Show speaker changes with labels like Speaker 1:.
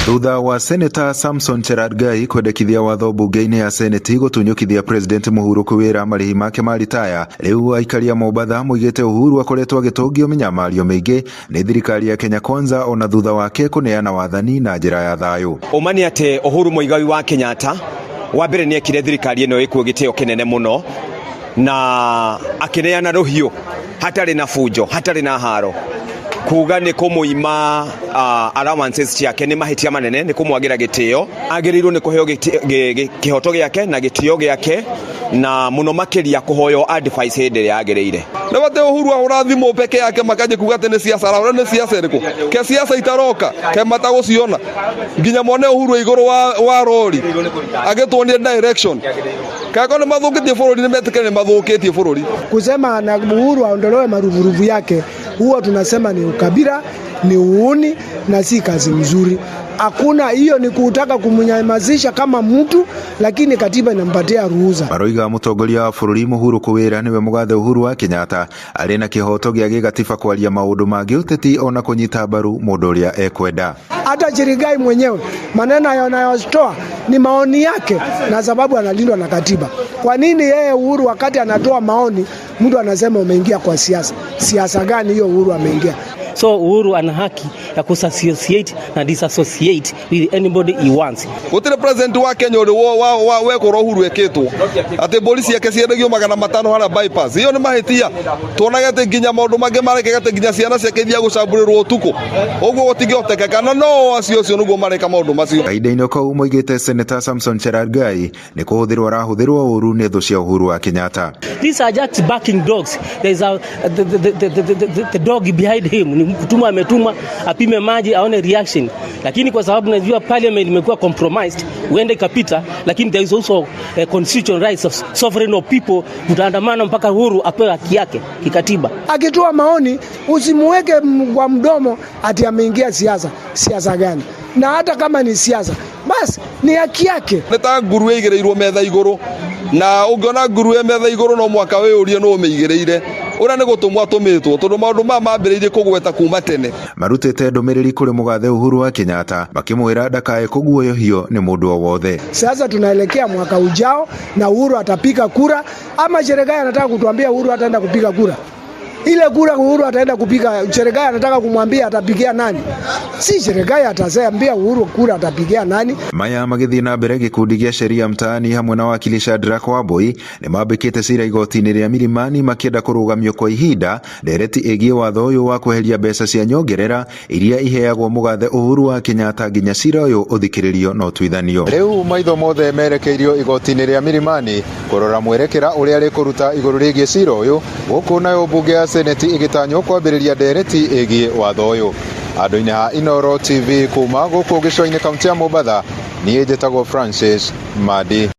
Speaker 1: Thutha wa Seneta Samson Cherargei kwendekithia watho mbunge-inĩ ya Seneti gũtunyũkithia President mũhurũku wĩra marĩhi make ma ritaya, rĩu aikari a Mombatha moigĩte Uhuru akoretwo agĩtũngio mĩnyamario mĩingĩ nĩ thirikari ya Kenya Kwanza ona thutha wake kũneana wathani na njĩra ya thayũ.
Speaker 2: Ũma nĩ atĩ Uhuru Muigai wa Kenyatta wa mbere nĩ ekire thirikari ĩno ĩkuo gĩtĩo kĩnene mũno na akĩneana rũhiũ hatarĩ na bunjo, hatarĩ na haro, kuga nĩ kũmũima allowances ciake nĩ mahĩtia manene, nĩ kũmwagĩra gĩtĩo. Agĩrĩirwo nĩ kũheo kĩhoto gĩake na gĩtĩo gĩake, na mũno makĩria kũhoywo advice hĩndĩ ĩrĩa yagĩrĩire.
Speaker 3: Nĩ wate Uhuru ahũra thimũ peke yake makanjia kuga atĩ nĩ siasa arahũra, nĩ siasa ĩrĩkũ? Ke siasa itaroka ke matagũciona nginya mone Uhuru igũrũ wa rori agĩtuonia direction. Kako nĩ mathũkĩtie bũrũri, nĩ metĩkĩre nĩ mathũkĩtie bũrũri.
Speaker 4: Kusema na Uhuru aondolewe marupurupu yake, huwa tunasema ni ukabila, ni uuni na si kazi mzuri. Hakuna hiyo, ni kutaka kumnyamazisha kama mtu, lakini katiba inampatia ruhusa.
Speaker 1: Maroiga mũtongoria wa bũrũri mũhurũku wĩra nĩwe mũgathe Uhuru wa Kenyatta arĩ na kĩhoto gĩa gĩgatiba kwaria maũndũ ma gĩũteti ona kũnyita mbaru mũndũ ũrĩa ekwenda.
Speaker 4: Hata Cherargei mwenyewe maneno anayotoa ni maoni yake, na sababu analindwa na katiba. Kwa nini yeye Uhuru wakati anatoa maoni mtu anasema umeingia kwa siasa? Siasa gani hiyo Uhuru ameingia?
Speaker 5: So Uhuru ana haki ya kuassociate na disassociate with anybody he wants.
Speaker 3: Gũtirĩ president wa Kenya ũrĩ wa wekũrwo Uhuru ekĩtwo atĩ mbũri ciake ciendagio 500 harĩa bypass. Iyo nĩ mahĩtia. Tuonaga atĩ nginya maũndũ mangĩ marekeka, atĩ nginya ciana ciake ithiaga gũcambũrĩrwo ũtukũ. Ũguo gũtingĩhotekeka, na no acio acio nĩguo mareka maũndũ macio.
Speaker 1: Kahinda-inĩ kau moigĩte Senator Samson Cherargei nĩ kũhũthĩrwo arahũthĩrwo ũru nĩ thũ cia Uhuru wa Kenyatta.
Speaker 5: These are just barking dogs. There is a the dog behind him. Ni mtumwa ametumwa apime maji aone reaction. Lakini kwa sababu najua parliament imekuwa compromised, huenda ikapita, lakini there is also a constitutional rights of sovereign of people. Tutaandamana mpaka Uhuru apewe haki yake kikatiba.
Speaker 4: Akitoa maoni usimuweke kwa mdomo ati ameingia siasa. Siasa gani? Na hata kama ni siasa, basi ni haki yake.
Speaker 3: Nĩ ta nguruwe igĩrĩirwo metha igũrũ, na ũngĩona nguruwe metha igũrũ no mwaka wĩyũrie nũ ũmĩigĩrĩire. Ũrĩa nĩ gũtũmwo atũmĩtwo, tondũ maũndũ maya mambĩrĩirie kũgweta kuma tene.
Speaker 1: Marutĩte ndũmĩrĩri kũrĩ mũgathe Uhuru wa Kenyatta makĩmwĩra ndakae kũguoyohio nĩ mũndũ o wothe.
Speaker 4: Sasa tunaelekea mwaka ujao na Uhuru atapiga kura, ama Cherargei anataka kutuambia Uhuru ataenda kupiga kura? Ile kura Uhuru ataenda kupiga, Cherargei anataka kumwambia atapigia nani? Si Cherargei ataambia Uhuru kura atapigia nani?
Speaker 1: Maya magĩthiĩ na mbere, gĩkundi gĩa sheria mtaani hamwe na wakili Shadrack Wambui nĩ mambĩkĩte cira igoti-inĩ rĩa Milimani makĩenda kũrũgamio kwa ihinda ndereti ĩgiĩ watho ũyũ wa kweheria mbeca cia nyongerera iria iheagwo mũgathe Uhuru wa Kenyatta nginya cira ũyũ ũthikĩrĩrio na ũtuithanio.
Speaker 6: Rĩu maitho mothe merekeirio igoti-inĩ rĩa Milimani kũrora mwerekera ũrĩa rĩkũruta igũrũ rĩgiĩ cira ũyũ, gũkũ nayo mbunge ya Seneti ĩgĩtanywo kwambĩrĩria ndereti ĩgiĩ watho ũyũ. Andũ-inĩ ha Inooro TV kuma gũkũ gĩcũa-inĩ kaunti ya Mombatha, niĩ njĩtagwo Francis Madi.